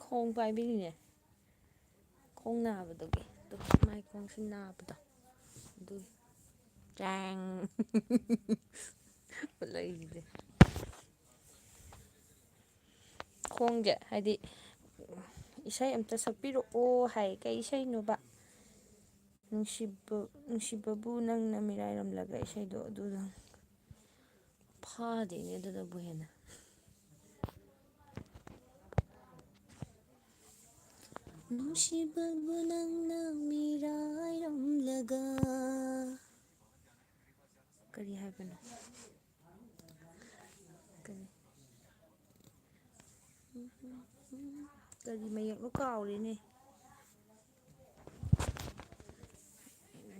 ꯈꯣꯡ ꯄꯥꯏꯕꯤꯔꯤꯅꯦ꯫ ꯈꯣꯡ ꯅꯥꯕꯗꯨꯒꯤ꯫ ꯑꯗꯨ ꯃꯥꯏ ꯈꯣꯡꯁꯤ ꯅꯥꯕꯗꯣ꯫ ꯑꯗꯨꯒꯤ꯫ ꯆꯥꯡ꯫ ꯂꯩꯔꯤꯁꯦ꯫ ꯈꯣꯡꯁꯦ ꯍꯥꯏꯗꯤ ꯏꯁꯩ ꯑꯝꯇ ꯁꯛꯄꯤꯔꯛꯑꯣ ꯍꯥꯏ꯫ ꯀꯩ ꯏꯁꯩꯅꯣꯕ? ꯅꯨꯡꯁꯤꯕ-, ꯅꯨꯡꯁꯤꯕꯕꯨ ꯅꯪꯅ ꯃꯤꯔꯥꯏꯔꯝꯂꯒ ꯏꯁꯩꯗꯣ ꯑꯗꯨꯗꯪ꯫ ꯐꯥꯗꯦꯅꯦ ꯑꯗꯨꯗꯕꯨ ꯍꯦꯟꯅ꯫ ꯅꯨꯡꯁꯤꯕꯕꯨ ꯅꯪꯅ ꯃꯤꯔꯥꯏꯔꯝꯂꯒ꯫ ꯀꯔꯤ ꯍꯥꯏꯕꯅꯣ? ꯀꯔꯤ? ꯀꯔꯤ ꯃꯌꯦꯛꯅꯣ ꯀꯥꯎꯔꯦꯅꯦ꯫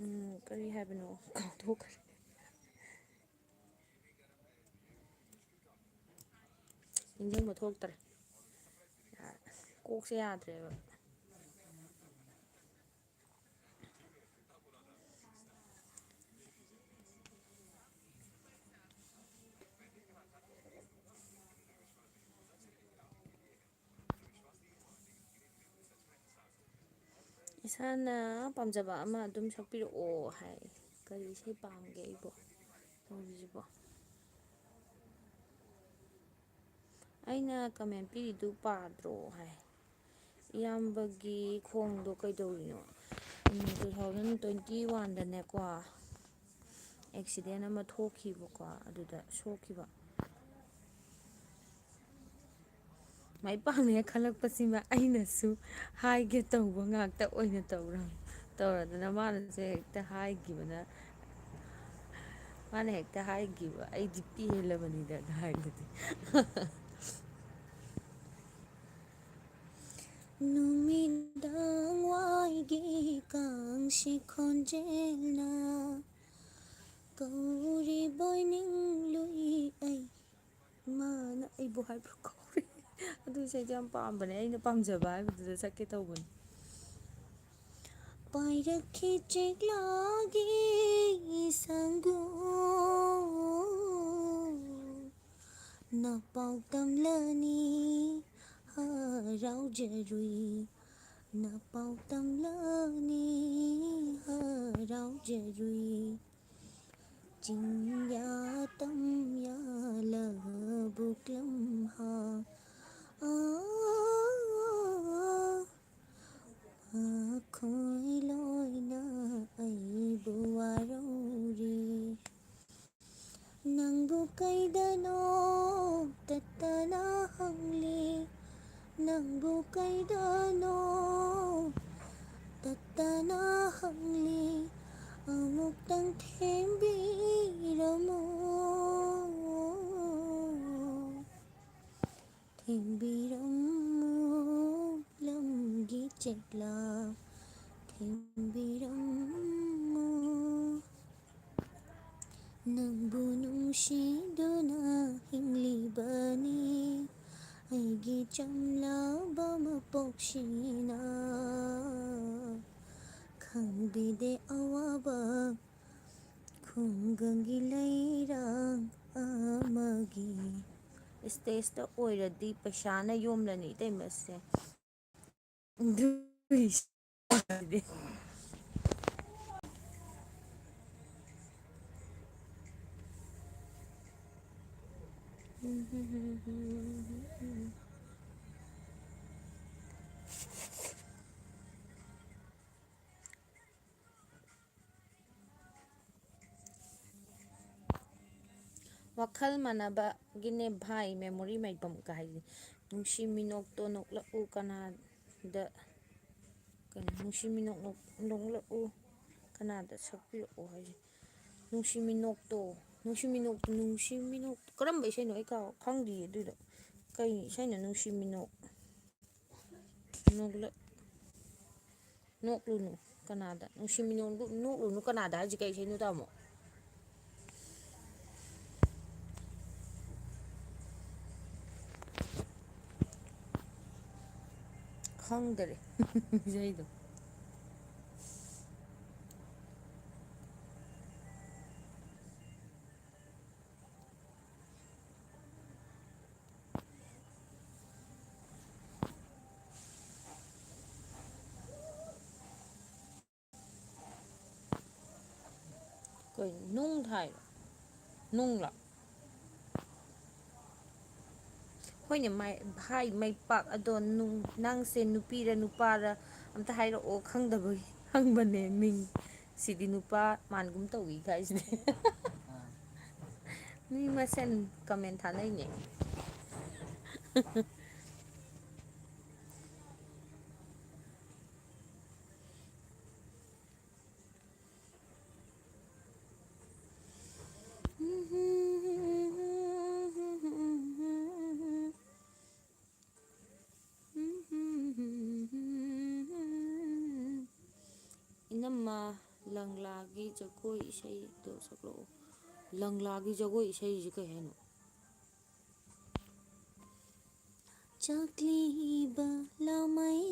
ꯎꯝ, ꯀꯔꯤ ꯍꯥꯏꯕꯅꯣ? ꯀꯥꯎꯊꯣꯛꯈ꯭ꯔꯦ꯫ ꯅꯤꯡꯁꯤꯡꯕ ꯊꯣꯛꯇ꯭ꯔꯦ꯫ ꯀꯣꯛꯁꯦ ꯌꯥꯗ꯭ꯔꯦꯕ꯫ ꯏꯁꯥꯅ ꯄꯥꯝꯖꯕ ꯑꯃ ꯑꯗꯨꯝ ꯁꯛꯄꯤꯔꯛꯑꯣ ꯍꯥꯏ꯫ ꯀꯔꯤ ꯏꯁꯩ ꯄꯥꯝꯒꯦ ꯑꯩꯕꯣ? ꯇꯧꯔꯤꯁꯤꯕꯣ꯫ ꯑꯩꯅ comment ꯄꯤꯔꯤꯗꯨ ꯄꯥꯗ꯭ꯔꯣ ꯍꯥꯏ꯫ ꯏꯌꯥꯝꯕꯒꯤ ꯈꯣꯡꯗꯣ ꯀꯩꯗꯧꯔꯤꯅꯣ? ꯎꯝ, two thousand twenty one ꯗꯅꯦꯀꯣ, accident ꯑꯃ ꯊꯣꯛꯈꯤꯕꯀꯣ, ꯑꯗꯨꯗ ꯁꯣꯛꯈꯤꯕ꯫ ꯃꯥꯏ ꯄꯥꯛꯅ ꯍꯦꯛ ꯈꯜꯂꯛꯄꯁꯤꯃ ꯑꯩꯅꯁꯨ ꯍꯥꯏꯒꯦ ꯇꯧꯕ ꯉꯥꯛꯇ ꯑꯣꯏꯅ ꯇꯧꯔꯝ-, ꯇꯧꯔꯗꯅ ꯃꯥꯅꯁꯨ ꯍꯦꯛꯇ ꯍꯥꯏꯈꯤꯕꯅ, ꯃꯥꯅ ꯍꯦꯛꯇ ꯍꯥꯏꯈꯤꯕ, "ꯑꯩꯗꯤ ꯄꯦꯜꯂꯕꯅꯤꯗ" ꯍꯥꯏꯕꯗꯤ꯫ ꯅꯨꯃꯤꯗꯥꯡ ꯋꯥꯏꯒꯤ ꯀꯥꯡꯁꯤ ꯈꯣꯟꯖꯦꯜꯅ ꯀꯧꯔꯤꯕꯣꯏ ꯅꯤꯡꯂꯨꯏ ꯑꯩ꯫ ꯃꯥꯅ ꯑꯩꯕꯨ ꯍꯥꯏꯕ꯭ꯔꯥ ꯀꯧꯔꯦ꯫ ꯑꯗꯨ ꯏꯁꯩꯗꯣ ꯌꯥꯝ ꯄꯥꯝꯕꯅꯦ, ꯑꯩꯅ ꯄꯥꯝꯖꯕ ꯍꯥꯏꯕꯗꯨꯗ ꯆꯠꯀꯦ ꯇꯧꯕꯅꯤ꯫ ꯄꯥꯏꯔꯛꯈꯤ ꯆꯦꯛꯂꯥꯒꯤ ꯁꯪꯒꯨ꯫ ꯅꯄꯥꯎ ꯇꯝꯂꯅꯤ ꯍꯔꯥꯎꯖꯔꯨꯏ, ꯅꯄꯥꯎ ꯇꯝꯂꯅꯤ ꯍꯔꯥꯎꯖꯔꯨꯏ꯫ ꯆꯤꯡꯌꯥ ꯇꯝꯌꯥ ꯂꯧꯕꯨꯛ ꯂꯝꯍꯥꯡ, ꯑꯥ, ꯃꯈꯣꯏ ꯂꯣꯏꯅ ꯑꯩꯕꯨ ꯋꯥꯔꯧꯔꯤ꯫ ꯅꯪꯕꯨ ꯀꯩꯗꯅꯣ ꯇꯠꯇꯅ ꯍꯪꯂꯤ, ꯅꯪꯕꯨ ꯀꯩꯗꯅꯣ ꯇꯠꯇꯅ ꯍꯪꯂꯤ, ꯑꯃꯨꯛꯇꯪ ꯊꯦꯝꯕꯤꯔꯝꯃꯨ꯫ ꯊꯦꯝꯕꯤꯔꯝꯃꯨ ꯂꯝꯒꯤ ꯆꯦꯛꯂꯥ, ꯊꯦꯝꯕꯤꯔꯝꯃꯨ꯫ ꯅꯪꯕꯨ ꯅꯨꯡꯁꯤꯗꯨꯅ ꯍꯤꯡꯂꯤꯕꯅꯤ ꯑꯩꯒꯤ ꯆꯝꯂꯕ ꯃꯄꯣꯛꯁꯤꯅ꯫ ꯈꯪꯕꯤꯗꯦ ꯑꯋꯥꯕ ꯈꯨꯡꯒꯪꯒꯤ ꯂꯩꯔꯥꯡ ꯑꯃꯒꯤ꯫ ꯁ꯭ꯇꯦꯖꯇ ꯑꯣꯏꯔꯗꯤ ꯄꯩꯁꯥꯅ ꯌꯣꯝꯂꯅꯤ ꯏꯇꯩꯃꯁꯦ꯫ ꯑꯗꯨꯏ꯫ ꯋꯥꯈꯜ ꯃꯥꯟꯅꯕꯒꯤꯅꯦ ꯚꯥꯏ, memory ꯃꯥꯏꯕꯝ ꯀ ꯍꯥꯏꯁꯦ꯫ ꯅꯨꯡꯁꯤ ꯃꯤꯅꯣꯛꯇꯣ ꯅꯣꯛꯂꯛꯎ ꯀꯅꯥꯗ, ꯀꯩꯅꯣ, ꯅꯨꯡꯁꯤ ꯃꯤꯅꯣꯛ ꯅꯣꯛ-, ꯅꯣꯛꯂꯛꯎ ꯀꯅꯥꯗ ꯁꯛꯄꯤꯔꯛꯑꯣ ꯍꯥꯏꯁꯦ꯫ ꯅꯨꯡꯁꯤ ꯃꯤꯅꯣꯛꯇꯣ, ꯅꯨꯡꯁꯤ ꯃꯤꯅꯣꯛꯇꯣ, ꯅꯨꯡꯁꯤ ꯃꯤꯅꯣꯛꯇꯣ꯫ ꯀꯔꯝꯕ ꯏꯁꯩꯅꯣ? ꯑꯩ ꯀꯥꯎ-, ꯈꯪꯗꯤꯌꯦ ꯑꯗꯨꯏꯗꯣ꯫ ꯀꯩ ꯏꯁꯩꯅꯣ ꯅꯨꯡꯁꯤ ꯃꯤꯅꯣꯛ? ꯅꯣꯛꯂꯛ-, ꯅꯣꯛꯂꯨꯅꯨ ꯀꯅꯥꯗ? ꯅꯨꯡꯁꯤ ꯃꯤꯅꯣꯛ ꯅꯣꯛꯂꯨꯅꯨ ꯀꯅꯥꯗ ꯍꯥꯏꯁꯦ ꯀꯩ ꯏꯁꯩꯅꯣ ꯇꯥꯃꯣ? ꯈꯪꯗꯔꯦ ꯏꯁꯩꯗꯣ꯫ ꯀꯩꯅꯣ, ꯅꯨꯡ ꯊꯥꯏꯔꯣ? ꯅꯨꯡꯂꯣ? ꯍꯣꯏꯅꯦ, ꯃꯥꯏ-, ꯍꯥꯏ ꯃꯩꯄꯥꯛ꯫ ꯑꯗꯣ ꯅꯨꯡ-, ꯅꯪꯁꯦ ꯅꯨꯄꯤꯔ ꯅꯨꯄꯥꯔ ꯑꯝꯇ ꯍꯥꯏꯔꯛꯑꯣ, ꯈꯪꯗꯕꯒꯤ ꯍꯪꯕꯅꯦ꯫ ꯃꯤꯡ ꯁꯤꯗꯤ ꯅꯨꯄꯥ ꯃꯥꯟꯒꯨꯝ ꯇꯧꯏ ꯀꯥꯏꯁꯤꯅꯦ꯫ ꯃꯤ ꯃꯁꯦꯟ comment ꯊꯥꯅꯩꯅꯦ꯫ ꯏꯅꯝꯃ, ꯂꯪꯂꯥꯒꯤ ꯖꯒꯣꯏ ꯏꯁꯩꯗꯣ ꯁꯛꯂꯛꯑꯣ꯫ ꯂꯪꯂꯥꯒꯤ ꯖꯒꯣꯏ ꯏꯁꯩꯁꯤ ꯀꯩ ꯍꯥꯏꯅꯣ? ꯆꯥꯛꯂꯤꯕ ꯂꯥꯃꯩ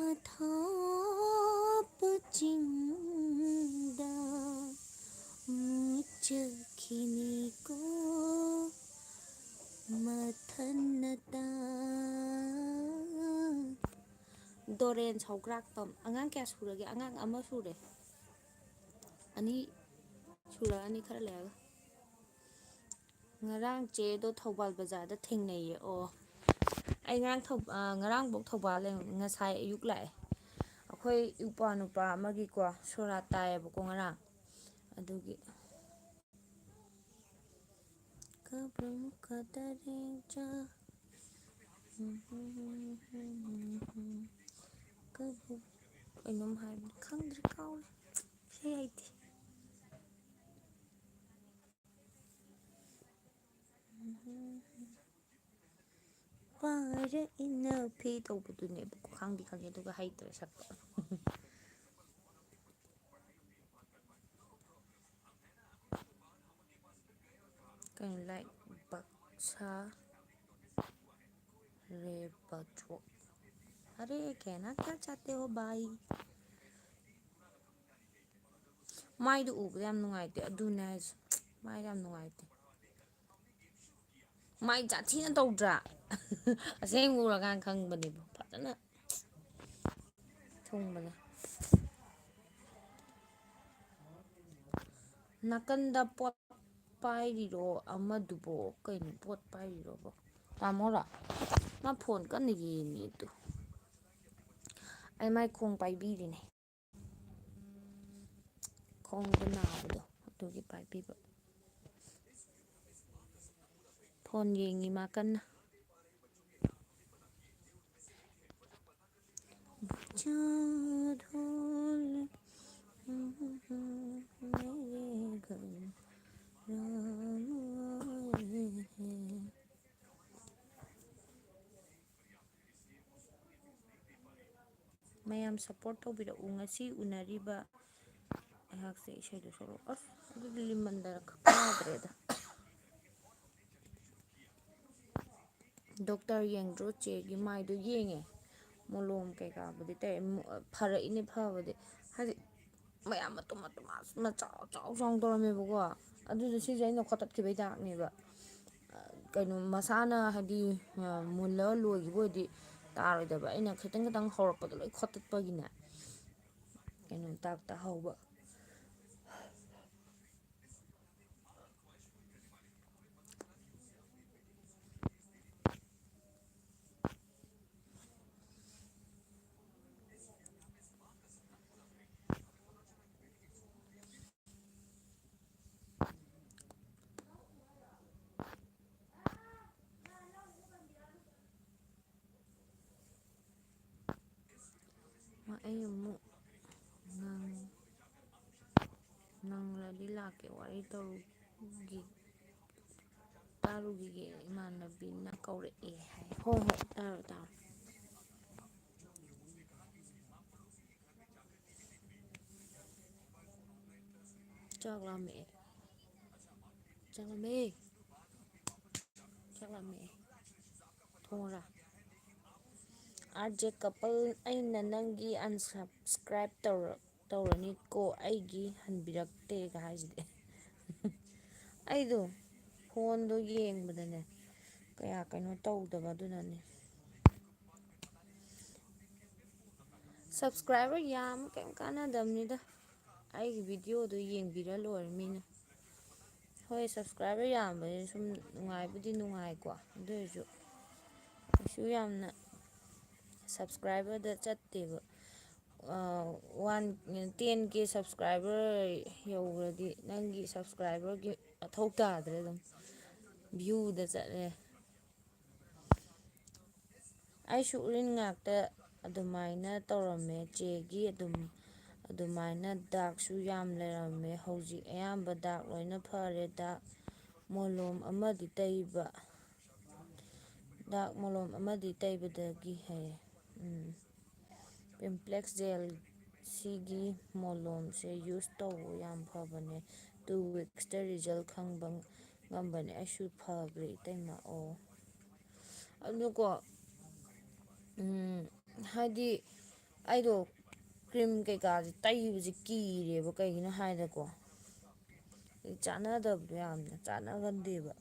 ꯑꯊꯥꯞꯄ ꯆꯤꯡꯗ ꯃꯨꯠꯆꯈꯤꯅꯤꯀꯣ ꯃꯊꯟꯅꯇ꯫ ꯗꯣꯔꯦꯟ ꯁꯧꯒ꯭ꯔꯥꯛꯄꯝ꯫ ꯑꯉꯥꯡ ꯀꯌꯥ ꯁꯨꯔꯒꯦ? ꯑꯉꯥꯡ ꯑꯃ ꯁꯨꯔꯦ꯫ ꯑꯅꯤ ꯁꯨꯔꯛꯑꯅꯤ ꯈꯔ ꯂꯩꯔꯒ꯫ ꯉꯔꯥꯡ ꯆꯦꯗꯣ ꯊꯧꯕꯥꯜ ꯕꯖꯥꯔꯗ ꯊꯦꯡꯅꯩꯌꯦ꯫ ꯑꯣ, ꯑꯩ ꯉꯔꯥꯡ ꯊꯧ-, ꯑ, ꯉꯔꯥꯡꯐꯧ ꯊꯧꯕꯥꯜ ꯂꯩ, ꯉꯁꯥꯏ ꯑꯌꯨꯛ ꯂꯥꯛꯑꯦ꯫ ꯑꯩꯈꯣꯏ ꯏꯄ꯭ꯋꯥ ꯅꯨꯄꯥ ꯑꯃꯒꯤꯀꯣ ꯁꯣꯔꯥꯠ ꯇꯥꯏꯌꯦꯕꯀꯣ ꯉꯔꯥꯡ, ꯑꯗꯨꯒꯤ꯫ ꯀꯕꯨꯝ ꯀꯗꯔꯦ ꯆꯥ-, ꯀꯕꯨꯝ-, ꯀꯩꯅꯣꯝ ꯍꯥꯏꯕꯅꯤ, ꯈꯪꯗ꯭ꯔꯦ, ꯀꯥꯎꯔꯦ꯫ ꯏꯁꯩ ꯍꯩꯇꯦ꯫ ꯄꯥꯔ ꯏꯟꯅ ꯐꯤ ꯇꯧꯕꯗꯨꯅꯦꯕꯀꯣ꯫ ꯈꯪꯗꯤ ꯈꯪꯉꯦ, ꯑꯗꯨꯒ ꯍꯩꯇ꯭ꯔꯦ ꯁꯛꯄ꯫ ꯀꯩꯅꯣ, ꯂꯥꯏꯛ ꯕꯛꯁꯥ ꯔꯦ ꯕꯆꯣ꯫ ꯑꯔꯦ, ꯀꯦꯅꯥ ꯀꯌꯥ ꯆꯥꯇꯦ ꯍꯣ ꯚꯥꯏ? ꯃꯥꯏꯗꯣ ꯎꯕꯗ ꯌꯥꯝ ꯅꯨꯡꯉꯥꯏꯇꯦ꯫ ꯑꯗꯨꯅꯦ ꯍꯥꯏꯁꯦ, ꯃꯥꯏꯗ ꯌꯥꯝ ꯅꯨꯡꯉꯥꯏꯇꯦ꯫ ꯃꯥꯏ ꯖꯥꯊꯤꯅ ꯇꯧꯗ꯭ꯔꯥ? ꯑꯁꯦꯡꯕ ꯎꯔꯀꯥꯟꯗ ꯈꯪꯕꯅꯦꯕ꯫ ꯐꯖꯅ ꯊꯨꯡꯕꯅꯦ꯫ ꯅꯥꯀꯟꯗ ꯄꯣꯠ ꯄꯥꯏꯔꯤꯔꯣ ꯑꯃꯗꯨꯕꯣ? ꯀꯩꯅꯣ ꯄꯣꯠ ꯄꯥꯏꯔꯤꯔꯣꯕꯣ? ꯇꯥꯃꯣꯔꯣ? ꯃꯥ ꯐꯣꯟ ꯀꯟꯅ ꯌꯦꯡꯉꯤ ꯑꯗꯨ꯫ ꯑꯩ ꯃꯥꯏ ꯈꯣꯡ ꯄꯥꯏꯕꯤꯔꯤꯅꯦ꯫ ꯈꯣꯡꯗ ꯅꯥꯕꯗꯣ ꯑꯗꯨꯒꯤ ꯄꯥꯏꯕꯤꯕ꯫ ꯐꯣꯟ ꯌꯦꯡꯉꯤ ꯃꯥ ꯀꯟꯅ꯫ ꯃꯌꯥꯝ support ꯇꯧꯕꯤꯔꯛꯎ꯫ ꯉꯁꯤ ꯎꯅꯔꯤꯕ ꯑꯩꯍꯥꯛꯁꯦ ꯏꯁꯩꯗꯣ ꯁꯛꯂꯛꯑꯣ꯫ ꯑꯁ, ꯑꯗꯨꯗꯤ ꯂꯤꯃꯟꯗꯅ ꯈꯪꯗ꯭ꯔꯦꯗ꯫ ꯗꯣꯛꯇꯔ ꯌꯦꯡꯗ꯭ꯔꯣ ꯆꯦꯒꯤ ꯃꯥꯏꯗꯣ? ꯌꯦꯡꯉꯦ꯫ ꯃꯣꯂꯣꯝ ꯀꯩꯀꯥꯕꯨꯗꯤ ꯇꯩ-, ꯃ-, ꯐꯔꯛꯏꯅꯦ ꯐꯕꯗꯤ꯫ ꯍꯥꯏꯗꯤ ꯃꯌꯥꯝ ꯃꯇꯨꯝ ꯃꯇꯨꯝ ꯃꯆꯥ ꯆꯥꯎ ꯆꯥꯎꯅ ꯇꯧꯔꯝꯃꯦꯕꯀꯣ꯫ ꯑꯗꯨꯗꯣ ꯁꯤꯁꯦ ꯑꯩꯅ ꯈꯣꯠꯇꯠꯈꯤꯕꯩ ꯗꯥꯛꯅꯦꯕ꯫ ꯀꯩꯅꯣ ꯃꯁꯥꯅ ꯍꯥꯏꯗꯤ, ꯑ, ꯃꯨꯜꯂꯒ ꯂꯣꯏꯈꯤꯕ ꯑꯣꯏꯗꯤ ꯇꯥꯔꯣꯏꯗꯕ꯫ ꯑꯩꯅ ꯈꯤꯇꯪ ꯈꯤꯇꯪ ꯍꯧꯔꯛꯄꯗ ꯂꯣꯏ ꯈꯣꯠꯇꯠꯄꯒꯤꯅꯦ꯫ ꯀꯩꯅꯣ ꯗꯥꯛ ꯇꯥꯍꯧꯕ꯫ ꯑꯩ ꯑꯃꯨꯛ ꯅꯪ-, ꯅꯪꯂꯗꯤ ꯂꯥꯛꯀꯦ, ꯋꯥꯔꯤ ꯇꯧꯔꯨꯒꯤ-, ꯇꯥꯔꯨꯈꯤꯒꯦ, ꯏꯃꯥꯟꯅꯕꯤꯅ ꯀꯧꯔꯛꯑꯦ ꯍꯥꯏ꯫ ꯍꯣꯏ, ꯍꯣꯏ, ꯇꯥꯔꯣ, ꯇꯥꯔꯣ꯫ ꯆꯥꯛ ꯂꯥꯝꯃꯛꯑꯦ꯫ ꯆꯥꯛ ꯂꯥꯝꯃꯛꯑꯦ꯫ ꯆꯥꯛ ꯂꯥꯝꯃꯛꯑꯦ꯫ ꯊꯣꯡꯉꯨꯔꯥ? ꯑꯥꯔ ꯖꯦ ꯀꯄꯜ, ꯑꯩꯅ ꯅꯪꯒꯤ unsubscribe ꯇꯧꯔ-, ꯇꯧꯔꯅꯤꯀꯣ, ꯑꯩꯒꯤ ꯍꯟꯕꯤꯔꯛꯇꯦꯒ ꯍꯥꯏꯁꯤꯗꯤ꯫ ꯑꯩꯗꯣ ꯐꯣꯟꯗꯣ ꯌꯦꯡꯕꯗꯅꯦ, ꯀꯌꯥ ꯀꯩꯅꯣ ꯇꯧꯗꯕ, ꯑꯗꯨꯅꯅꯦ꯫ Subscriber ꯌꯥꯝ ꯀꯩꯝ ꯀꯥꯟꯅꯗꯕꯅꯤꯗ꯫ ꯑꯩꯒꯤ ꯚꯤꯗꯤꯑꯣꯗꯣ ꯌꯦꯡꯕꯤꯔ ꯂꯣꯏꯔꯦ ꯃꯤꯅ꯫ ꯍꯣꯏ, ꯁꯕꯁꯀ꯭ꯔꯥꯏꯕꯔ ꯌꯥꯝꯕꯁꯦ ꯁꯨꯝ ꯅꯨꯡꯉꯥꯏꯕꯨꯗꯤ ꯅꯨꯡꯉꯥꯏꯀꯣ, ꯑꯗꯨ ꯑꯣꯏꯔꯁꯨ ꯀꯩꯁꯨ ꯌꯥꯝꯅ ꯁꯕꯁꯀ꯭ꯔꯥꯏꯕꯔꯗ ꯆꯠꯇꯦꯕ꯫ ꯋꯥꯟ ꯇꯦꯟ ꯀꯦ ꯁꯕꯁꯀ꯭ꯔꯥꯏꯕꯔ ꯌꯧꯈ꯭ꯔꯗꯤ ꯅꯪꯒꯤ ꯁꯕꯁꯀ꯭ꯔꯥꯏꯕꯔꯒꯤ ꯃꯊꯧ ꯇꯥꯗ꯭ꯔꯦ, ꯑꯗꯨꯝ ꯚ꯭ꯌꯨꯗ ꯆꯠꯂꯦ꯫ ꯑꯩꯁꯨ ꯎꯔꯤꯡ ꯉꯥꯛꯇ ꯑꯗꯨꯃꯥꯏꯅ ꯇꯧꯔꯝꯃꯦ꯫ ꯆꯦꯒꯤ ꯑꯗꯨꯝ ꯑꯗꯨꯃꯥꯏꯅ ꯗꯥꯛꯁꯨ ꯌꯥꯝ ꯂꯩꯔꯝꯃꯦ꯫ ꯍꯧꯖꯤꯛ ꯑꯌꯥꯝꯕ ꯗꯥꯛ ꯂꯣꯏꯅ ꯐꯔꯦ꯫ ꯗꯥꯛ ꯃꯣꯂꯣꯝ ꯑꯃꯗꯤ ꯇꯩꯕ, ꯗꯥꯛ ꯃꯣꯂꯣꯝ ꯑꯃꯗꯤ ꯇꯩꯕꯗꯒꯤ ꯍꯥꯏꯌꯦ꯫ ꯎꯝ꯫ ꯄꯤꯝꯄ꯭ꯂꯦꯛꯁ ꯖꯦꯜ ꯁꯤꯒꯤ ꯃꯣꯂꯣꯝꯁꯦ ꯌꯨꯁ ꯇꯧꯕ ꯌꯥꯝ ꯐꯕꯅꯦ꯫ ꯇꯨ ꯋꯤꯛꯁꯇ ꯔꯤꯖꯜ ꯈꯪꯕ ꯉꯝꯕꯅꯦ꯫ ꯑꯩꯁꯨ ꯐꯈ꯭ꯔꯦ ꯏꯇꯩꯃ꯫ ꯑꯣ꯫ ꯑꯗꯨꯀꯣ, ꯎꯝ, ꯍꯥꯏꯗꯤ ꯑꯩꯗꯣ ꯀ꯭ꯔꯤꯝ ꯀꯩꯀꯥꯁꯦ ꯇꯩꯕꯁꯦ ꯀꯤꯔꯦꯕ, ꯀꯩꯒꯤꯅꯣ ꯍꯥꯏꯗꯀꯣ, ꯆꯥꯟꯅꯗꯕꯗꯣ, ꯌꯥꯝꯅ ꯆꯥꯟꯅꯒꯟꯗꯦꯕ꯫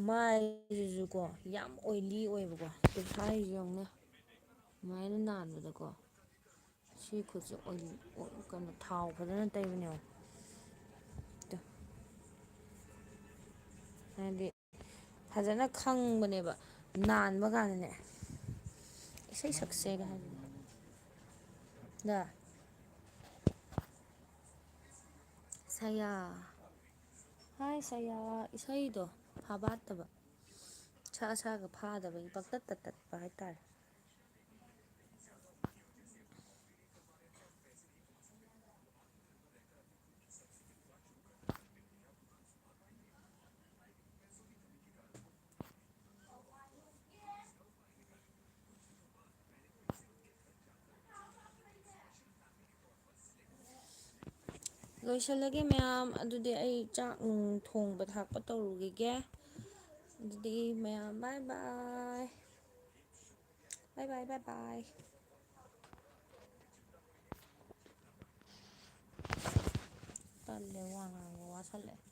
ꯃꯥꯏꯁꯤꯁꯨꯀꯣ ꯌꯥꯝ ꯑꯣꯏꯂꯤ ꯑꯣꯏꯕꯀꯣ, ꯄꯤꯊ꯭ꯔꯥꯏꯁꯤ ꯌꯦꯡꯉꯨꯅꯦ꯫ ꯑꯗꯨꯃꯥꯏꯅ ꯅꯥꯟꯕꯗꯀꯣ ꯁꯤ ꯈꯨꯠꯁꯦ ꯑꯣꯏꯂꯤ, ꯀꯩꯅꯣ, ꯊꯥꯎ ꯐꯖꯅ ꯇꯩꯕꯅꯦꯕ꯫ ꯇꯨ꯫ ꯍꯥꯏꯗꯤ ꯐꯖꯅ ꯈꯪꯕꯅꯦꯕ ꯅꯥꯟꯕ ꯀꯥꯟꯗꯅꯦ꯫ ꯏꯁꯩ ꯁꯛꯁꯦꯒ ꯍꯥꯏꯕꯅꯦ꯫ ꯗ꯫ ꯁꯌꯥ꯫ ꯍꯥꯏ ꯁꯌꯥ꯫ ꯏꯁꯩꯗꯣ ꯐꯥꯕꯥꯠꯇꯕ꯫ ꯁꯥ ꯁꯥꯒ ꯐꯥꯗꯕꯒꯤ ꯄꯪꯇꯠꯇ ꯇꯠꯄ ꯍꯥꯏꯇꯥꯔꯦ꯫ ꯂꯣꯏꯁꯤꯜꯂꯒꯦ ꯃꯌꯥꯝ꯫ ꯑꯗꯨꯗꯤ ꯑꯩ ꯆꯥꯛ ꯅꯨꯡ ꯊꯣꯡꯕ ꯊꯥꯛꯄ ꯇꯧꯔꯨꯈꯤꯒꯦ꯫ ꯑꯗꯨꯗꯤ ꯃꯌꯥꯝ bye bye꯫ Bye bye, bye bye꯫ ꯇꯜꯂꯦ, ꯋꯥ ꯉꯥꯡꯕ ꯋꯥꯁꯜꯂꯛꯑꯦ꯫